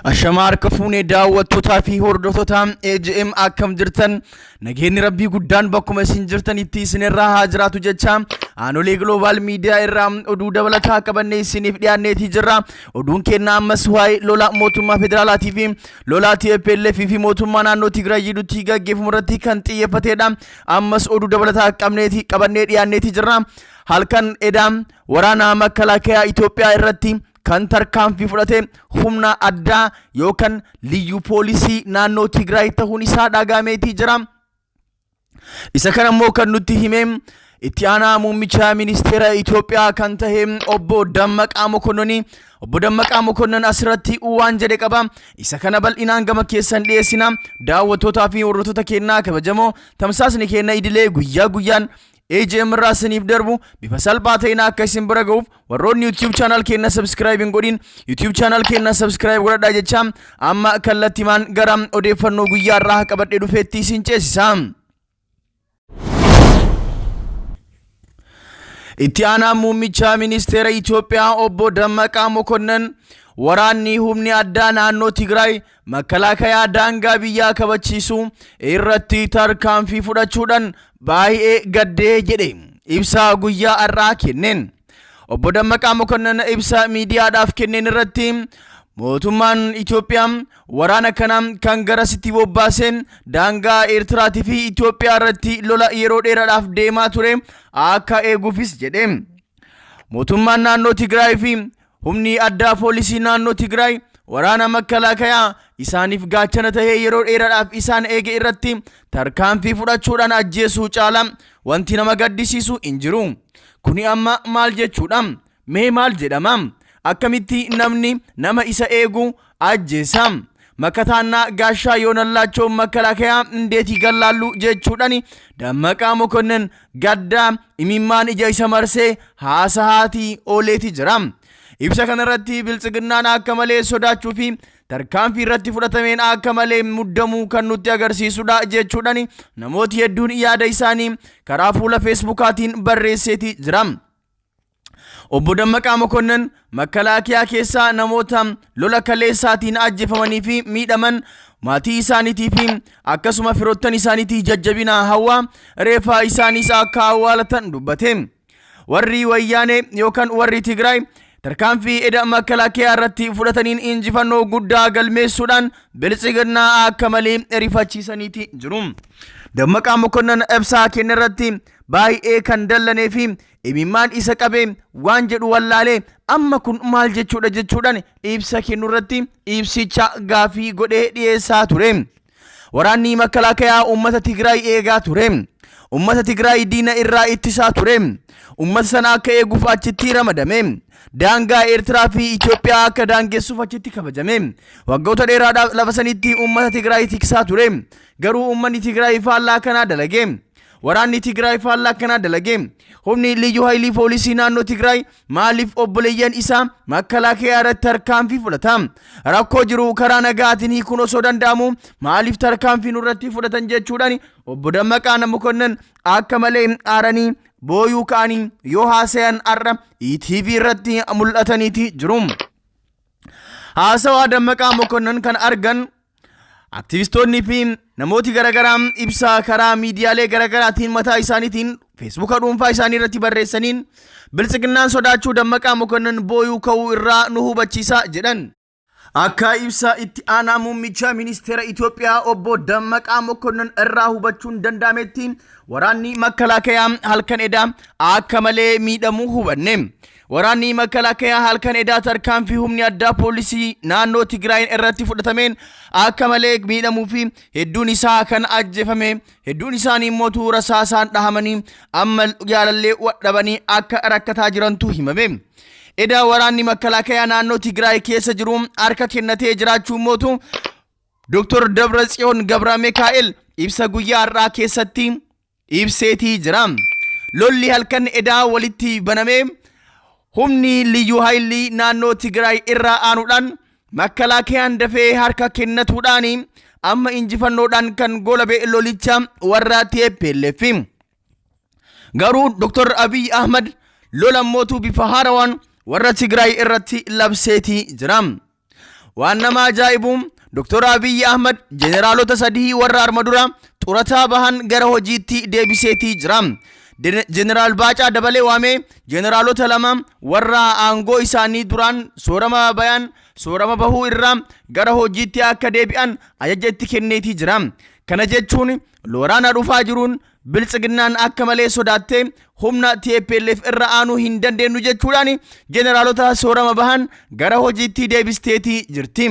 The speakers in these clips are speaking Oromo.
Ashamaa harka fuunee daawwattootaa fi hordoftoota AJM akkam jirtan nageenyi rabbii guddaan bakkuma isin jirtanitti isinirraa haa jiraatu jecha aanolee Global Media irraa oduu dabalataa qabannee isiniif dhiyaanneetii jirra. Oduun keenya ammas waa'ee lola mootummaa federaalaatii fi lola TPLF fi mootummaa naannoo Tigraay gidduutti gaggeeffamu irratti kan xiyyeeffatedha. Ammas oduu dabalataa qabneeti qabannee dhiyaanneetii jirra. Halkan edaa waraana makalaakayaa Itoophiyaa irratti kan tarkaanfii fudhate humna addaa yookaan liyyuu poolisii naannoo Tigraay ta'uun isaa dhagahameetii jira. Isa kana immoo kan nutti hime itti aanaa muummicha ministeera Itoophiyaa kan tahe obbo Dammaqaa Mokonnon. Obbo Dammaqaa Mokonnon asirratti waan jedhe qaba. Isa kana bal'inaan gama keessan dhiyeessina. Daawwattootaa fi hordoftoota keenyaa kabajamoo tamsaasni keenya idilee guyyaa guyyaan AJM irraa isiniif darbu bifa salphaa ta'een akka isin bira ga'uuf warroonni YouTube channel keenya subscribe hin godhin YouTube channel keenya subscribe godhadhaa jecha amma kallattimaan gara odeeffannoo guyyaa irraa qabadhee dhufeetti isin ceesisa. Itti aanaa muummicha ministeera Itoophiyaa obbo Dammaqaa Mokonnon waraanni humni addaa naannoo Tigraay Makkalaakayaa daangaa biyyaa kabachiisuu irratti tarkaanfii fudhachuudhaan baay'ee gaddee jedhe ibsa guyyaa har'aa kenneen. Obbo Dammaqaa Mokonnon ibsa miidiyaadhaaf kenneen irratti mootummaan Itoophiyaa waraana kana kan garasitti bobbaase daangaa Eertiraatii fi Itoophiyaa irratti lola yeroo dheeraadhaaf deemaa ture akka eeguufis jedhe. Mootummaan naannoo Tigraay fi Humni addaa poolisii naannoo Tigraay waraana makkalaakayaa isaaniif gaachana tahee yeroo dheeraadhaaf isaan eege irratti tarkaanfii fudhachuudhaan ajjeesuu caala wanti nama gaddisiisu hin jiru. Kuni amma maal jechuudha? Mee maal jedhama? Akkamitti namni nama isa eegu ajjeesa? Makataannaa gaashaa yoonallaachoo makkalaakayaa indeetii gallaalluu jechuudhaan Dammaqaa Mokonnin gaddaa imimmaan ija isa marsee haasahaatii ooleeti jira. Ibsa kanarratti biltsiginnaan akka malee sodaachuu fi tarkaanfii irratti fudhatameen akka malee muddamuu kan nutti agarsiisudha jechuudhaan namooti hedduun yaada isaanii karaa fuula feesbuukaatiin barreesseeti jira. Obbo Dammaqaa Mokonnon makalaakiyaa keessaa namoota lola kaleessaatiin ajjeefamanii fi miidhaman maatii isaaniitii fi akkasuma firoottan isaaniitii jajjabina hawaa reeffa isaaniis akka awwaalatan dubbate. Warri wayyaanee yookaan warri Tigraay tarkaanfii eda makalaakiyaa irratti fudhataniin injifannoo guddaa galmeessuudhaan biltsiginnaa akka malee rifachiisaniiti jiru. Dammaqaa Mokonnon ibsaa kenne irratti baay'ee kan dallanee fi imimmaan isa qabee waan jedhu wallaalee amma kun maal jechuudha jechuudhaan ibsa kennu irratti ibsicha gaafii godhee dhiyeessaa ture. Waraanni makkalaakayaa uummata Tigraay eegaa ture. Uummata Tigraay diina irraa ittisaa ture. Uummata sana akka eeguuf achitti ramadame. Daangaa Eertiraa fi Itoophiyaa akka daangessuuf achitti kabajame. Waggoota dheeraadhaaf lafa sanitti uummata Tigraay tiksaa ture. Garuu uummanni Tigraay faallaa kanaa dalage. Waraanni Tigraay faallaa akkanaa dalage. Humni Liyyuu Haayilii Poolisii naannoo Tigraay maaliif obboleeyyan isaa makkalaakayaa irratti tarkaanfii fudhata? Rakkoo jiru karaa nagaatiin hiikuun osoo danda'amu maaliif tarkaanfii nurratti fudhatan jechuudhaan obbo Dammaqaa Mokonnon akka malee aaranii booyuu ka'anii yoo haasayan har'a ETV irratti mul'ataniiti jiru. Haasawaa Dammaqaa Mokonnon kan argan Aktivistoonni fi namooti garaagaraa ibsa karaa miidiyaalee garaagaraatiin mataa isaaniitiin feesbuuka dhuunfaa isaanii irratti barreessaniin biltsiginnaan sodaachuu Dammaqaa Mokonnon booyuu ka'uu irraa nu hubachiisa jedhan. Akka ibsa itti aanaa muummicha ministeera Itoophiyaa obbo Dammaqaa Mokonnon irraa hubachuun danda'ametti waraanni makkalaakayaa halkan edaa akka malee miidhamuu hubanne. Waraanni makkalaakayaa halkan edaa tarkaanfii humni addaa poolisii naannoo Tigraayin irratti fudhatameen akka malee miidhamuu fi hedduun isaa kan ajjeefame hedduun isaanii immoo tuura saasaan dhahamanii amma yaalallee dhabanii akka rakkataa jirantu himame. Edaa waraanni makkalaakayaa naannoo Tigraay keessa jiru harka kennatee jiraachuu mootu Dr. Dabratsiyoon Gabra Mikaa'el ibsa guyyaa har'aa keessatti ibseetii jira. Lolli halkan edaa walitti banamee humni liyyuu haayilii naannoo Tigraay irraa aanuudhaan makkalaakayaan dafee harka kennatuudhaan amma injifannoodhaan kan goolabe lolicha warra TPLF. Garuu Dr. Abiy Ahmad lola mootuu bifa haarawaan warra Tigraay irratti labseetii jira. Waan nama ajaa'ibu Dr. Abiyyi Ahmad jeneraalota sadii warra arma dura xurataa bahan gara hojiitti deebiseetii jira. Jeneraal Baacaa Dabalee waamee jeneraalota lama warra aangoo isaanii duraan soorama bayan soorama bahuu irraa gara hojiitti akka deebi'an ajaja itti kenneetii jira. Kana jechuun waraana dhufaa jiruun Biltsiginnaan akka malee sodaattee humna TPLF irra aanuu hin dandeenyu jechuudhaan jeneraalota soorama bahan gara hojiitti deebisteetii jirti.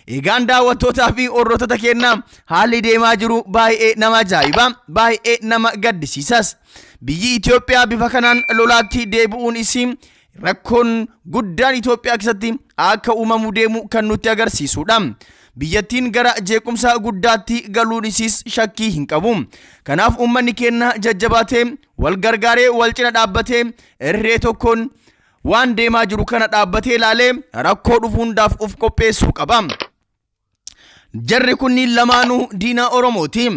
Egaan daawwattootaa fi hordoftoota keenyaa, haalli deemaa jiru baay'ee nama ajaa'iba, baay'ee nama gaddisiisas. Biyyi Itoophiyaa bifa kanaan lolaatti deebi'uun isii rakkoon guddaan Itoophiyaa keessatti akka uumamu deemu kan nutti agarsiisudha. Biyyattiin gara jeequmsa guddaatti galuun isiis shakkii hin qabu. Kanaaf uummanni keenya jajjabaatee, wal gargaaree, wal cina dhaabbatee, irree tokkoon waan deemaa jiru kana dhaabbatee ilaalee rakkoo dhufu hundaaf of qopheessuu qaba. Jarri kunniin lamaanuu diina Oromooti.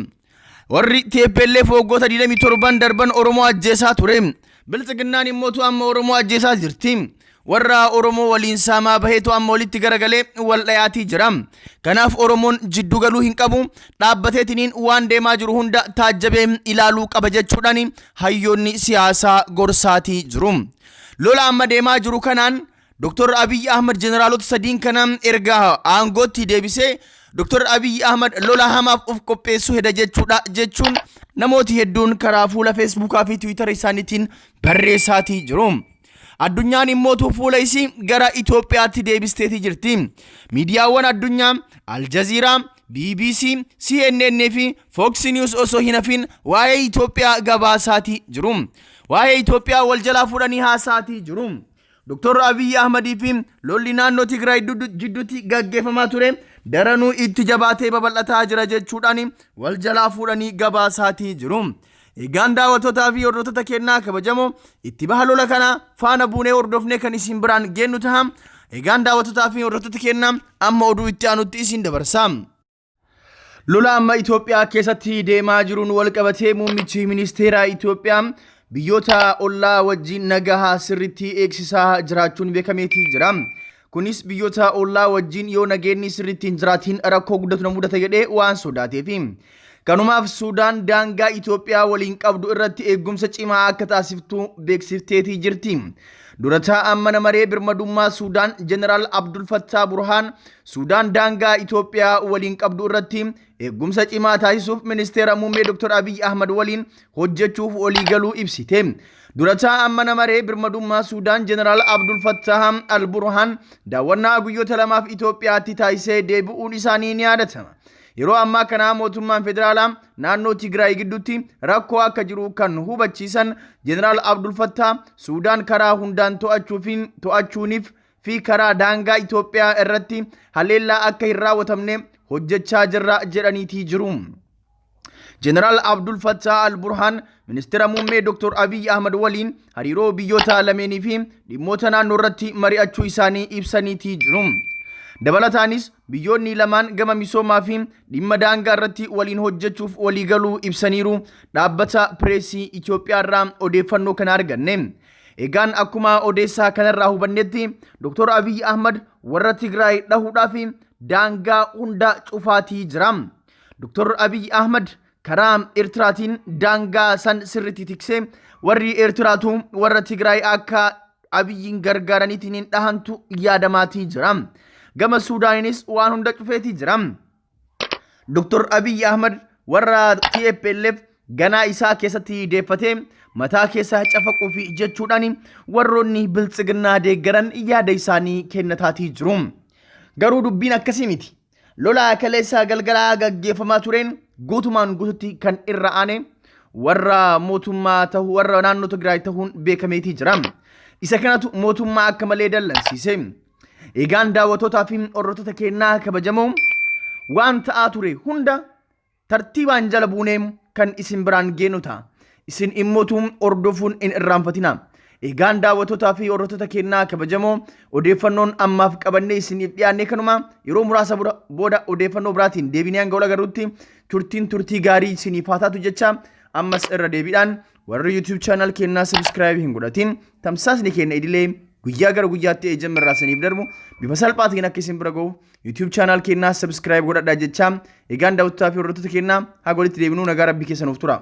Warri TPLF waggoota 27 darban Oromoo ajjeesaa ture. Biltsiginnaan immootu amma Oromoo ajjeesaa jirti. Warra Oromoo waliin saamaa baheetu amma walitti garagalee wal dhayaatii jira. Kanaaf Oromoon jiddu galuu hin qabu. Dhaabbateetiniin waan deemaa jiru hunda taajjabee ilaaluu qaba jechuudhaan hayyoonni siyaasaa gorsaatii jiru. Lola amma deemaa jiru kanaan Dr. Abiyyi Ahmad jeneraalota sadiin kana erga aangootti deebisee, Dr. Abiyyi Ahmad lola hamaaf of qopheessuu heda jechuudha jechuun namooti hedduun karaa fuula Feesbuukaa fi Tiwiitara isaaniitiin barreessaatii jiru. Addunyaan immootu fuula isii gara Itoophiyaatti deebisteetii jirti. Miidiyaawwan addunyaa Aljaziiraa, BBC, CNN fi Fox News osoo hin hafin waa'ee Itoophiyaa gabaasaatii jiru. Waa'ee Itoophiyaa wal jalaa fuudhanii haasaatii jiru. Dr. Abiyyi Ahmadii fi lolli naannoo Tigraay jidduutti gaggeeffamaa ture daranuu itti jabaatee babal'ataa jira jechuudhaan wal jalaa fuudhanii gabaasaatii jiru. Egaan daawwattootaa fi hordoftoota kennaa kabajamoo, itti baha lola kana faana buunee hordofnee kan isin biraan geennu taha. Egaan daawwattootaa fi hordoftoota kennaa, amma oduu itti aanutti isin dabarsa. Lola amma Itoophiyaa keessatti deemaa jiruun wal qabatee muummichi ministeera Itoophiyaa biyyoota ollaa wajjin nagaha sirriitti eegsisaa jiraachuun beekameetii jira. Kunis biyyoota ollaa wajjin yoo nageenyi sirriitti hin jiraatiin rakkoo guddatu na mudata jedhee waan sodaateefi. Kanumaaf Suudaan daangaa Itoophiyaa waliin qabdu irratti eegumsa cimaa akka taasiftu beeksifteetii jirti. Dura taa'aan mana maree birmadummaa Suudaan Jeneraal Abdul Fattaa Burhaan Suudaan daangaa Itoophiyaa waliin qabdu irratti eegumsa cimaa taasisuuf ministeera muummee Dr. Abiy Ahmad waliin hojjechuuf waliigaluu ibsite. Dura taa'aan mana maree birmadummaa Suudaan Jeneraal Abdul Fattah Al Burhaan daawwannaa guyyoota lamaaf Itoophiyaatti taasisee deebi'uun isaanii ni yaadatama. Yeroo ammaa kana mootummaan federaalaa naannoo Tigraay gidduutti rakkoo akka jiru kan hubachiisan Jeneraal Abdul Fattah, Suudaan karaa hundaan to'achuuniif fi karaa daangaa Itoophiyaa irratti haleellaa akka hin raawwatamne hojjechaa jirra jedhaniitii jiru. Jeneraal Abdul Fattah Al-Burhaan ministeera muummee Dr. Abiy Ahmad waliin hariiroo biyyoota lameenii fi dhimmoota naannoo irratti mari'achuu isaanii ibsaniitii jiru. Dabalataanis biyyoonni lamaan gama misoomaa fi dhimma daangaa irratti waliin hojjechuuf waliigaluu ibsaniiru. Dhaabbata Pireesii Itoophiyaa irraa odeeffannoo kana arganne. Egaan akkuma odeessaa kanarraa hubannetti, Dr. Abiy Ahmad warra Tigraay dhahuudhaaf daangaa hunda cufaatii jira. Dr. Abiy Ahmad karaa Eertiraatiin daangaa san sirriitti tiksee warri Eertiraatu warra Tigraay akka Abiyyiin gargaaraniitiin hin dhahantu yaadamaatii jira. Gama Suudaaniinis waan hunda cufeetii jira. Dr. Abiy Ahmad warra TPLF ganaa isaa keessatti deeffatee mataa keessa cafaquu fi jechuudhaan warroonni biltsiginnaa deeggaran yaada isaanii kennataatii jiru. Garuu dubbiin akkasii miti. Lola kaleessa galgalaa gaggeeffamaa tureen guutumaan guututti kan irra aane warra mootummaa ta'u warra naannoo Tigraay ta'uun beekameetii jira. Isa kanatu mootummaa akka malee dallansiise. Egaan daawwattootaa fi hordoftoota keenyaa kabajamoo, waan ta'aa ture hunda tartiibaan jala buunee kan isin biraan geenu ta'a. Isin immootu hordofuun hin irraanfatina. Egaan daawwattootaa fi hordoftoota keenyaa kabajamoo, odeeffannoon ammaaf qabannee isiniif dhiyaanne kanuma. Yeroo muraasa booda odeeffannoo biraatiin deebinee hanga wal agarrutti turtiin turtii gaarii isiniif haa taatu jecha, ammas irra deebiidhaan warri YouTube channel keenyaa subscribe hin godhatin, tamsaasni keenya idilee Guyyaa gara guyyaatti ejjama irraa isiniif darbu bifa salphaatiin akka isin bira gahu YouTube channel keenyaa subscribe godhadhaa jechaa, egaan daawwattootaa fi hordoftoota keenyaa, haga walitti deebinuu nagaa Rabbii keessa nuuf tura.